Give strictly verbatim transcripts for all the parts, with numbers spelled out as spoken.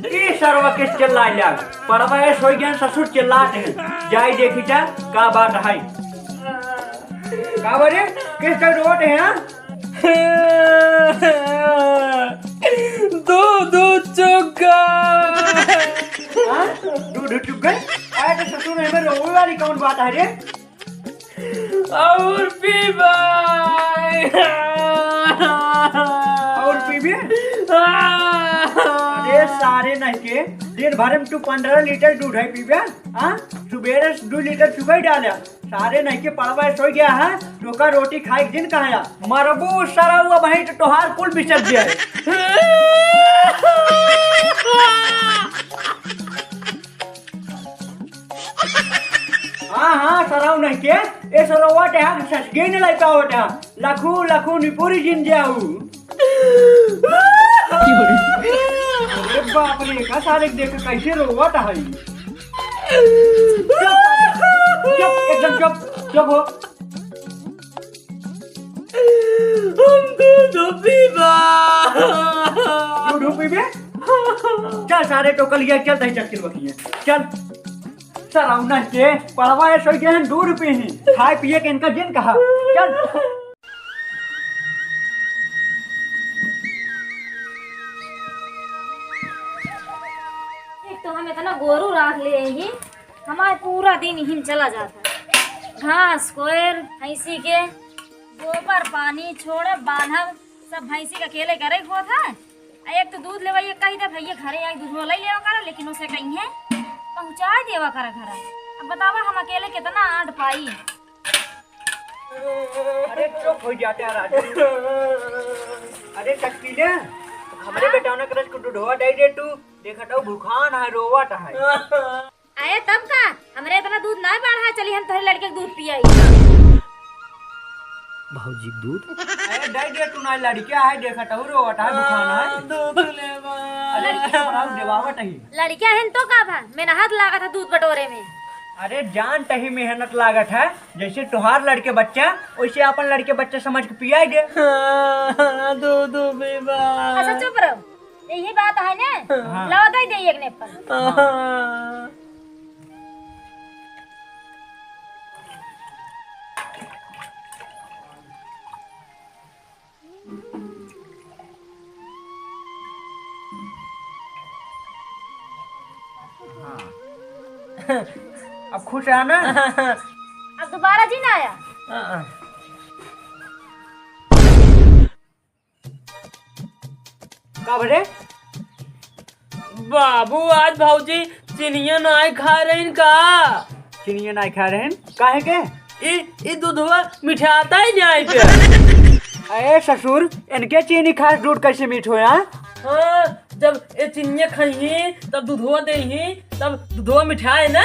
ई सरवा किस चिल्लाए लाग? पड़वा है सोई गया, ससुर चिल्लात है। जाई देखी जा का बात है। का बरे? किस तरह रोत है, हाँ? दो दो चुग्गा। हाँ? दो दो चुग्गा? अरे तो ससुर में रोवे वाली कौन बात है रे? और पीबा। और पीबे? अरे सारे नहीं के, दिन भर में तू पन्द्रह लीटर दूध है पीबे, हाँ? सुबेरे से दो लीटर चुगई डाले। सारे नहीं के पड़वा सोई गया है, तोका रोटी खाए के दिन कहाँ? मरबू सरवा, वहीं तो तोहार कुल बिचक जाए। हाँ, हाँ, सराउ नहीं के, ए सरवा टेहा ससगे न लाई पावत है। लखू, लखू निपुरी जिन जाऊ। अरे बाप रे, का सारे देख कैसे रोवत है। चुप, चुप, एकदम चुप, चुप हो। हम दूध पीबा। दूध पीबे? चल सारे टोकल गया, चल दही चक्की बखिए। चल। सराउना के पड़वा है सोई गए हैं, दूध पी ही। खाए पिए के इनका जिन कहा। चल। एक तो हम इतना गोरू राख ले ही, हमार पूरा दिन इहिन चला जात है। घास कोयर, भैंसी के गोबर, पानी छोड़ब, बान्हब, सब भैंसी के अकेले करे के होत है। आ एक तो दूध लेवा, ये कही दे भैया घरे आई दूध ले लेवा करा, लेकिन उसे कही है पहुँचा देवा करा घर। अब बतावा हम अकेले कितना आंट पाई। अरे चुप हो जाते हैं राजू। अरे चटकीले, हमरे बेटौना करस को दूधवा दे दे तू, देखत हूँ भूखान है, रोवत है। अरे तब का, हमरे इतना दूध ना बढ़ा, चली हम तोहरे लड़के के दूध पियाई। भौजी के दूध? अरे दे दे तू ना, लड़किया है, देखत हूँ रोवत है, भूखान है। हाँ, दूध लेवा। अरे लड़किया बढ़ाऊ देवावत है। लड़किया है तो का भा, मेहनत लागत है दूध बटोरे में। अरे जानत ही मेहनत लागत है, जैसे तोहार लड़के बच्चा, वैसे अपन लड़के बच्चा समझ के पियाई दे। हाँ, दूध पीबा। अच्छा चुप रहो, यही बात है ना? हाँ। लाओ दे दे एक ने पर। हाँ। हाँ। अब खुश है ना? अब दोबारा जी ना आया। हाँ, हाँ। का भरे? बाबू, आज भौजी चिनिया नाई खा रहीन का? चिनिया नाई खा रहीन? काहे के? ई, ई दूधवा मिठाता ही नाई पे। अरे ससुर, इनके चीनी खास दूध कैसे मीठ होया? हाँ, जब ये चिनिया खइही, तब दूधवा देही, तब दूधवा मिठाए ना।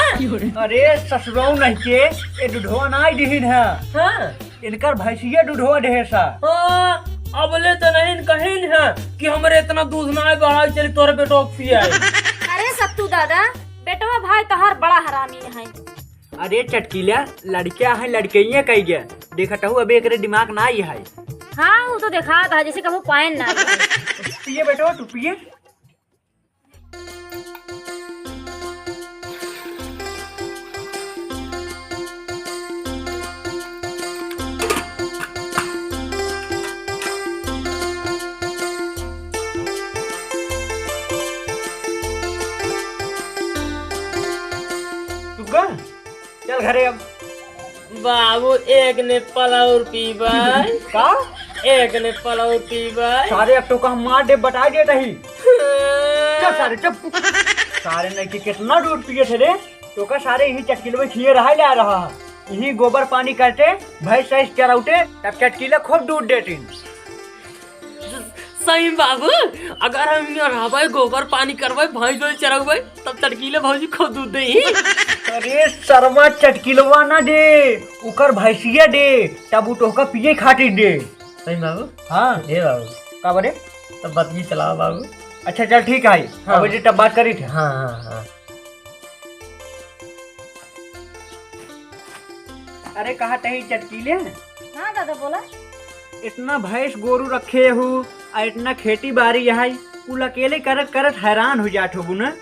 अरे ससुरऊ नहीं के, ये दूधवा नाई दिहिन है। हाँ। इनकर भैंसिया दूधवा देहे सा। हाँ, अबले तो नहीं कहिन है कि हमरे इतना दूध ना बढ़ाई, चली तोरे बेटो के पियाई। अरे सत्तू दादा, बेटवा भाई तोहार बड़ा हरामी है। अरे चटकीला, लड़किया है, लड़कइया कही गया। देखत हूँ अबे एकरे दिमाग ना आई है। हाँ, वो तो देखात है जैसे कहूँ पायन ना आई है। पिए बेटवा, तू पिए। तू गा? चल घरे अब। बाबू, एक निप्पल और पीबे। का? एक निप्पल और पीबे। सारे अब तोका हम मार दे, बताई देत ही। चुप सारे, चुप। सारे नहीं के कितना दूध पिए थे रे। तोका सारे यही चटकिलवे खिए रहा ले आ रहा है। यही गोबर पानी करते, भैंस सैंस चराउते, तब चटकीला खूब दूध देतीन। सही बाबू, अगर हम यहाँ रहबै, गोबर पानी करबै, भैंस वैंस चरौबै, तब चटकीले भौजी खूब दूध देही। अरे सरवा, चटकिलवा ना दे, उकर भैंसिया दे, तब उ तोहका पिए खातिर दे। सही बाबू। हाँ। ए बाबू। का बरे? तब बतिये चलावा बाबू। अच्छा चल ठीक है, हाँ। अब जे तब बात करी थे। हाँ, हाँ, हाँ। अरे कहा तही चटकीले? हाँ दादा बोला। इतना भैंस गोरू रखे हु, आ इतना खेती बारी है, कुल अकेले करत करत हैरान हो जात होबू ना।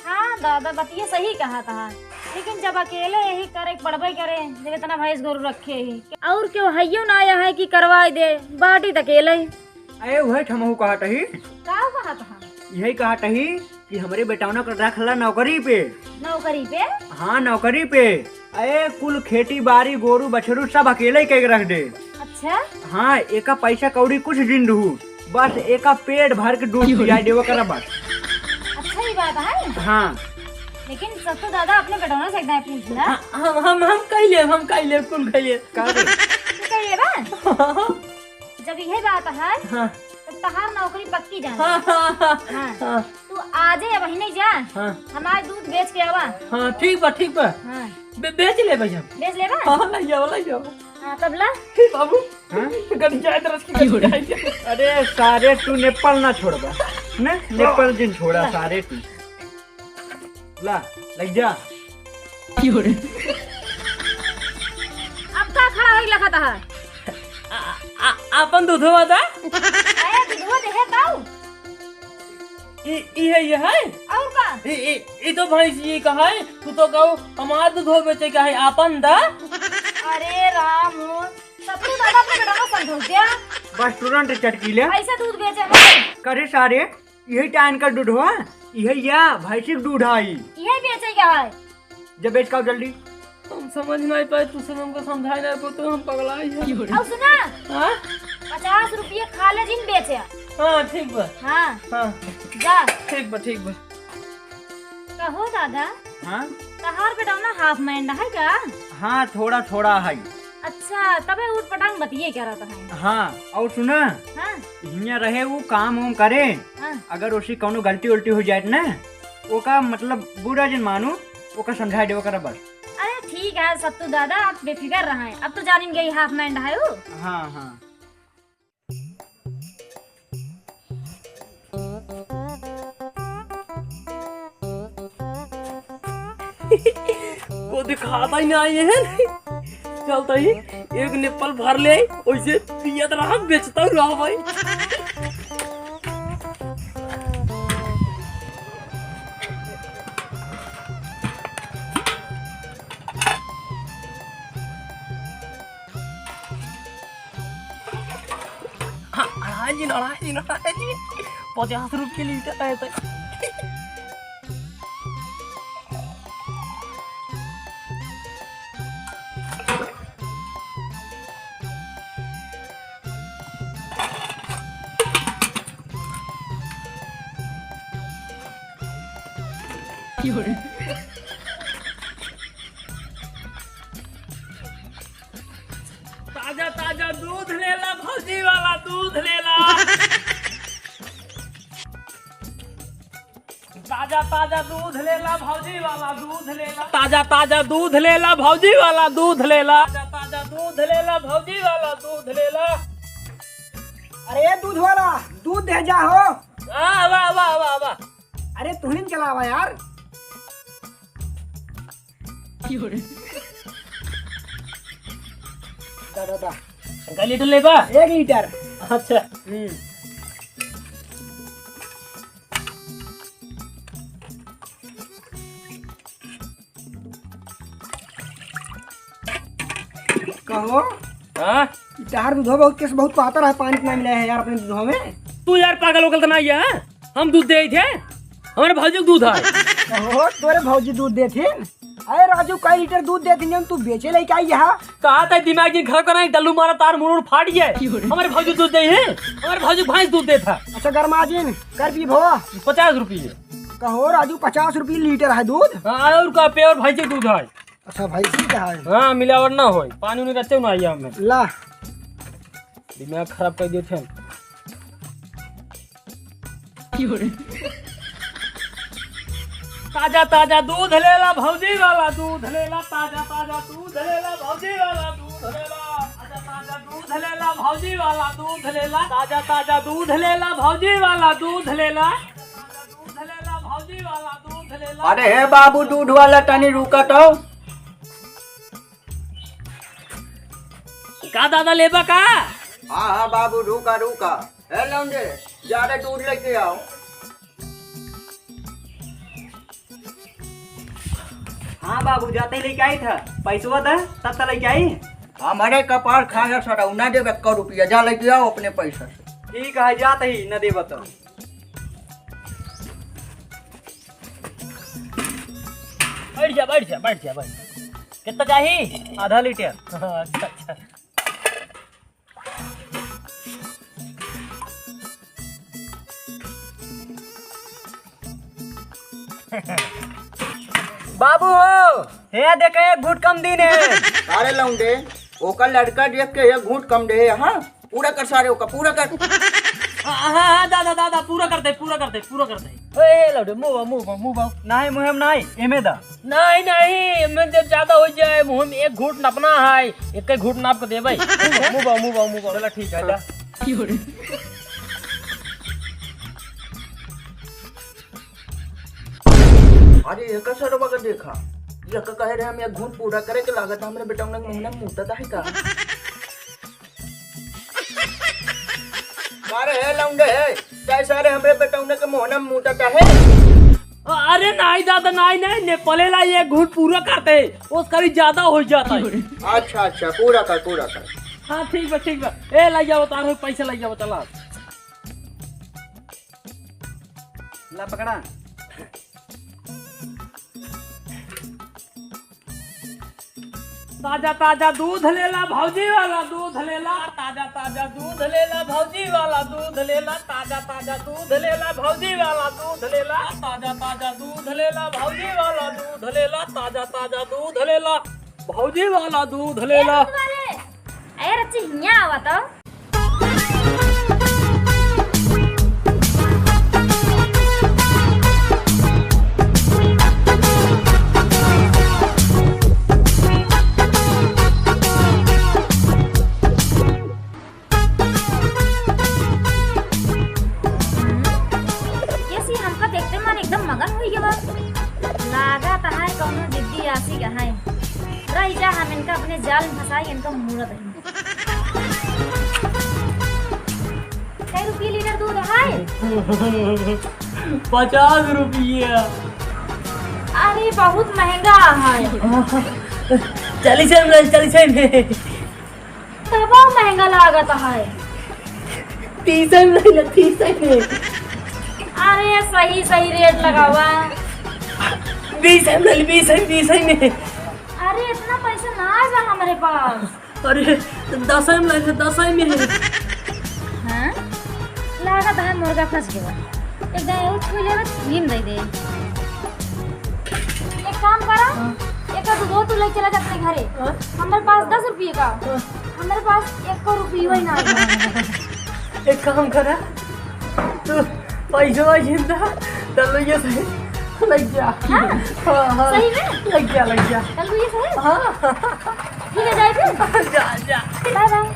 हाँ दादा, बतिया सही कहा था, लेकिन जब अकेले यही करे के पड़बे करे, जब इतना भैंस गोरू रखे ही, और क्यों हइयो ना आया है कि करवाई दे, बाटी त अकेले ही। अरे वही ठमहू कहा तही। का कहा था? यही कहा तही कि हमरे बेटौना को रख ला नौकरी पे। नौकरी पे? हाँ, नौकरी पे। अरे कुल खेती बारी, गोरू बछरू सब अकेले ही कह के रख दे। अच्छा। हाँ, एका पैसा कौड़ी कुछ दिन रहू, बस एका पेट भर के दूध पिया देवा करा बस। अच्छा, ये बात है। हाँ। लेकिन सत्तू दादा, अपने बेटौना से एक दाएं पूछ ला। हाँ, हम हम हम कह ले, हम कह ले, कुल कह ले। का रे? तू कह ले बा? जब यही बात है, हाँ। तो तहार नौकरी पक्की जान। हाँ, हाँ, हाँ, हाँ। हाँ। तू आजे अब ही नहीं जा, हाँ। हमार दूध बेच के आवा। हाँ, ठीक बा, ठीक बा। हाँ। बे-, बेच ले भैया। बेच ले बा? हाँ, ले जाओ, ले जाओ। हाँ, तब ला। हे बाबू, हाँ? गड़ी जाए तरस की गड़ी जाए। अरे सारे, तू नेपाल ना छोड़बा, ने नेपाल जिन छोड़ा ला। सारे तू। ला, लग जा। अब का खड़ा होई लखत है? आ, आ, आपन दूधवा दा। अरे दूधवा देहे ताऊ। ई, ई है, ये है? और का? ई, ई, ई तो भैंस ये का है? तू तो कहू हमार दूधवा बेचे का है, आपन दा। अरे राम, सतरू दादा अपने बेटा को समझो क्या? बस तुरंत चटकीले। ऐसे दूध बेचे है? करे सारे, यही टाइन का दूध हो, यही या भैंसी के दूध आई। यही बेचे का है? जब बेच का जल्दी। हम समझ नहीं पाए, तू सब हमको समझाए नहीं पाए, तो हम पगला ही हैं। और सुना? हाँ? पचास रुपये खा ले जिन बेचे। हाँ, ठीक बा। हाँ। हाँ। जा। ठीक बा, ठीक बा। कहो दादा। हाँ? तहार बेटा ना हाफ मैंड है का? हाँ, थोड़ा थोड़ा है। अच्छा, तबे उठ पटांग बतिये करत है। हाँ, और सुना? हाँ। हियाँ रहे वो काम वाम करे। हाँ। अगर उसी कौनो गलती उल्टी हो जाए ना, ओका मतलब बुरा जिन मानू, ओका समझा दे ओकरा बस। अरे ठीक है सत्तू दादा, आप बेफिक्र रहें, अब तो जानिन गई हाफ मैंड है वो। हाँ, हाँ। वो दिखाता ही ना ये है। चलता ही एक निप्पल भर ले, वैसे पियत रहा, बेचता रहा भाई। हाँ, अढ़ाई दिन, अढ़ाई दिन, अढ़ाई दिन। पचास रुपये लीटर है तो। ताजा ताजा दूध लेला भौजी वाला, दूध लेला। ताजा ताजा दूध लेला भौजी वाला, दूध लेला। ताजा ताजा दूध लेला भौजी वाला, दूध लेला। ताजा ताजा दूध लेला भौजी वाला, दूध लेला। अरे दूध वाला, दूध दे जा हो। वाह, वाह, वाह, वाह, वाह। अरे तुहिन चलावा यार। दा, दा, दा। कै लीटर लेबा? एक लीटर। अच्छा। हम्म। कहो। हाँ? ई तहार दूधवा बहुत केस बहुत पातर है, पानी इतना मिला है यार अपने दूधवा में। तू यार पागल उगल तो नहीं है? हम दूध देइ थे, हमरे भौजी के दूध है। ओहो, तोरे भौजी दूध देथिन? अरे राजू, कई लीटर दूध देथिन जौन तू बेचे लेके आई यहाँ? कहा था दिमाग जी घर का नहीं, डल्लू मारा तार मुरुड़ फाट गया। हमरे भौजी दूध देइ है, हमरे भौजी भैंस दूध देत है। अच्छा गरमाजिन, कर पी भो। पचास रुपये। कहो राजू, पचास रुपये लीटर है दूध? हाँ, और का, pure भैंस के दूध है। अच्छा, भैंस के है? हाँ, मिलावट ना होई, पानी उनी रचे ना आई हमें। ला। दिमाग खराब कर दिए थे। ताजा ताजा दूध लेला भौजी वाला दूध लेला, ताजा ताजा दूध लेला भौजी वाला दूध लेला, ताजा ताजा दूध लेला भौजी वाला दूध लेला, ताजा ताजा दूध लेला भौजी वाला दूध लेला, ताजा ताजा दूध लेला भौजी वाला दूध लेला। अरे हे बाबू दूध वाला, तनी रुका तो। का दादा लेबा का? हाँ हाँ बाबू, रुका रुका। ए लौंडे, जा रे दूध लेके आओ। हाँ बाबू, जाते ही लेके आई था। पैसवा दा, तब तो लेके आई। हमारे कपार खाया सड़ऊ, ना देबे एको रुपया, जा लेके आओ अपने पैसा से। ठीक है, जाते ही न देबा तो। बैठ जा, बैठ जा, बैठ जा, बैठ। कितना चाही? आधा लीटर। अच्छा, अच्छा। बाबू हो, हे देखे, एक घूंट कम दीन है। अरे लौंडे, ओकर लड़का देख के एक घूंट कम दे, हाँ? पूरा कर सारे ओका, पूरा कर। हाँ, हाँ, हाँ, दादा, दादा, पूरा कर दे, पूरा कर दे, पूरा कर दे। ए, लौंडे, मुँह बा, मुँह बा, मुँह बा। नाहीं, मुँह में नाहीं, एमे दा। नाहीं, नाहीं, एमे जब ज्यादा होइ जाए, मुँह में एक घूंट नापना है, एक ही घूंट नाप के देबै। मुँह बा, मुँह बा, मुँह बा। चला, ठीक है, जा। अरे, एकर सरवा के देखा, ये का कहे रहे, हम एक घूंट पूरा करे के लागत, हमरे बेटौना के मुँह में मूतत है का? अरे हे लौंडे हे, तैं सारे हमरे बेटौना के मुँह में मूतत है? अरे नाहीं दादा, नाहीं, नाहीं, नेपाले ला ये घूंट पूरा करते, उसका भी ज्यादा होइ जाता है। अच्छा, अच्छा, पूरा कर, पूरा कर। हाँ, ठीक बा, ठीक बा। ए, लाई जाओ, तार पैसा लाई जाओ, चला। ला पकड़ा। ताजा ताजा दूध लेला, भौजी वाला दूध लेला। ताजा ताजा दूध लेला, भौजी वाला दूध लेला। ताजा ताजा दूध लेला, भौजी वाला दूध लेला। ताजा ताजा दूध लेला, भौजी वाला दूध लेला। ताजा ताजा दूध लेला, भौजी वाला दूध लेला। ए, दूध वाले। ए, रच्ची, हियाँ आवा तो। कैसी हमका देखते मन एकदम मगन होइ गवा। लागत है कौनो जिद्दी आशिक है। रह जा, हम इनका अपने जाल में फंसाई, इनका मूड़त है। कै रुपये लीटर दूध है? पचास रुपये। अरे, बहुत महंगा है। चालीस में, चालीस में। तबो महंगा लागत है। तीस में, तीस में। अरे, सही, सही रेट लगावा। बीस में, बीस में, बीस में। अरे, इतना पैसा ना बा हमरे पास। अरे, दसै में लाइन है, दसै में है। हाँ? लागत है मुर्गा फंस गवा। एक दाईं और छुई लेवे, free में दे दे। एक काम करा, हाँ। एक दूधो तू ले चला जा अपने घरे। हाँ। हमरे पास दस रुपये का, हाँ। हमरे पास एको रुपये ही ना है। एक काम करा, तू पैसा जिंदा, तो लो ये सही, लग जा। हाँ? हाँ, हाँ। सही में? लग जा, लग जा। चल, ये सही? हाँ। ठीक है, जाए फिर? जा, जा। Bye bye।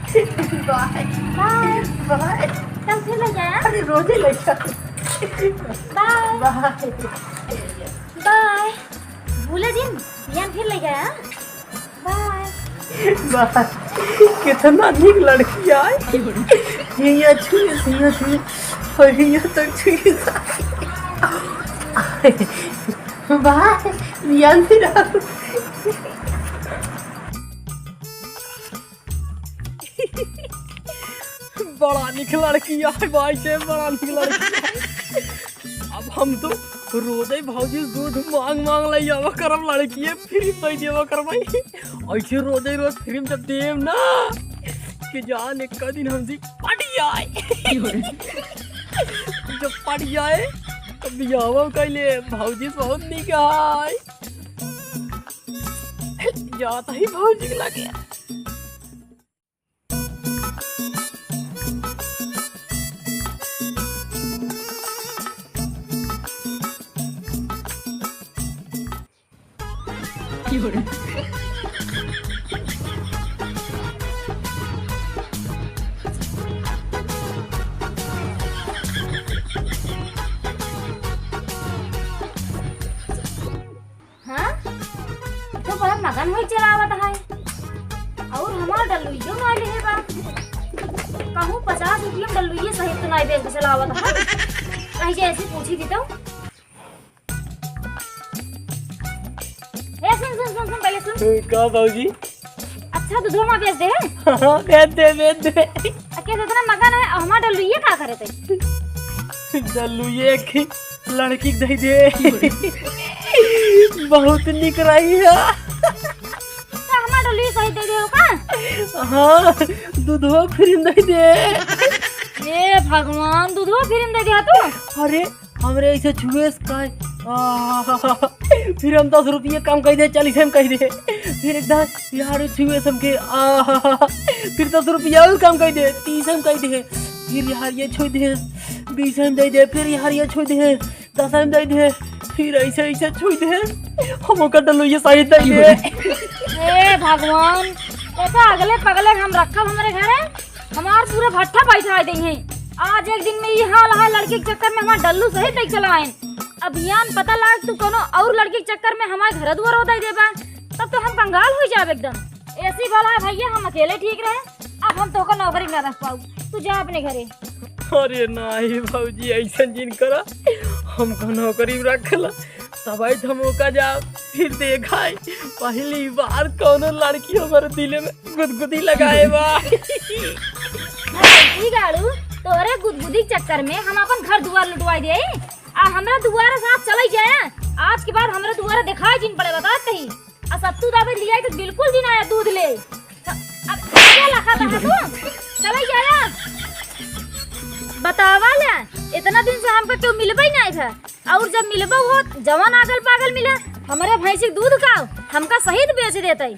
Bye। Bye। कल फिर ले जाए, हाँ? अरे, रोजे ले जा। Bye। Bye। Bye। भूले जिन, बिहान फिर ले जाए, हाँ? Bye। Bye। कितना नीक लड़की आए। हियाँ छुए, हियाँ छुए, और हियाँ तक छुए। Bye। बिहान फिर आओ। बड़ा निक लड़की है भाई से, बड़ा निक लड़की है। अब हम तो रोजे भौजी दूध मांग मांग ले आवा करब, लड़की है free में दे देवा करब भाई। ऐसे रोजे रोज free में जब देम ना कि जान एक दिन हमसे पट जाए। जब पट जाए तो बियाह कैले भौजी बहुत निक है। जाता ही भौजी के लगे। हाँ? तो बड़ा मगन होई चलावत है। और हमार डल्लुइयो ना लिहे बा। कहूँ पचास रुपया में डल्लुइये सहित तो नाई बेच के चलावत है। कहीं जे ऐसे पूछी दी तो। ए, सुन, सुन, सुन, सुन, पहले सुन। का भौजी? अच्छा, दूधो मा बेच दे है? हाँ, बेच दे, बेच दे। अके तो इतना मगन है, अब हमार डल्लुइये का करे ते? डल्लुइये एक लड़की के दे दे। बहुत निक रही है। तो हमार डल्लुइये सहित दे दे हो का? हाँ, दूधो free में दे दे। ए भगवान, दूधो free में दे दे तू? अरे, हमरे ऐसे छुए से काय? आ, फिर हम दस रुपये कम कह दे, चालीस में कह दे। फिर एकदम यार छुए से हमके, आ, फिर दस रुपया और कम कह दे, तीस में कह दे। फिर यार ये छुई दे, बीस में दे दे। फिर यार ये छुई दे, दस में दे दे। फिर ऐसे, ऐसे छुई दे, हम ओकर डल्लुइये सहित दे दे। ए भगवान, देखा अगले पगले हम रखब हमरे घरे, हमार पूरा भट्ठा बैठा दे हैं। आज एक दिन में ये हाल है, लड़की के चक्कर में हमार डल्लू सहित नहीं चलाएन। अब यान पता लाग तू कोनो और लड़की के चक्कर में हमार घर दुआर उदय देबा, तब तो हम कंगाल हो जाब एकदम। ऐसी भला है भैया, हम अकेले ठीक रहे, अब हम तोहका नौकरी ना रख पाऊ, तू जा अपने घरे। अरे नाही भौजी, ऐसन जिन करा, हमको नौकरी में रख ला, तब आई तो हम ओका जा, फिर देखाई पहली बार कौनो लड़की हमारे दिले में गुदगुदी लगाए बा। ई गाड़ू, तोरे गुदगुदी के चक्कर में हम अपन घर दुआर लुटवाई दे, आ हमरा दुआरे से आज चले जाए, आज के बाद हमरा दुआरे दिखाई जिन पड़े, बता कहीं। आ सत्तू दाबे लिया तो बिल्कुल भी ना आया दूध ले। अब क्या लखा था तू? चले जाया। बतावा ले, इतना दिन से हमका क्यों मिलबे नहीं था? और जब मिलबो हो, जवान आगल पागल मिले, हमरे भैंसी के दूध का हमका सहित बेच देते।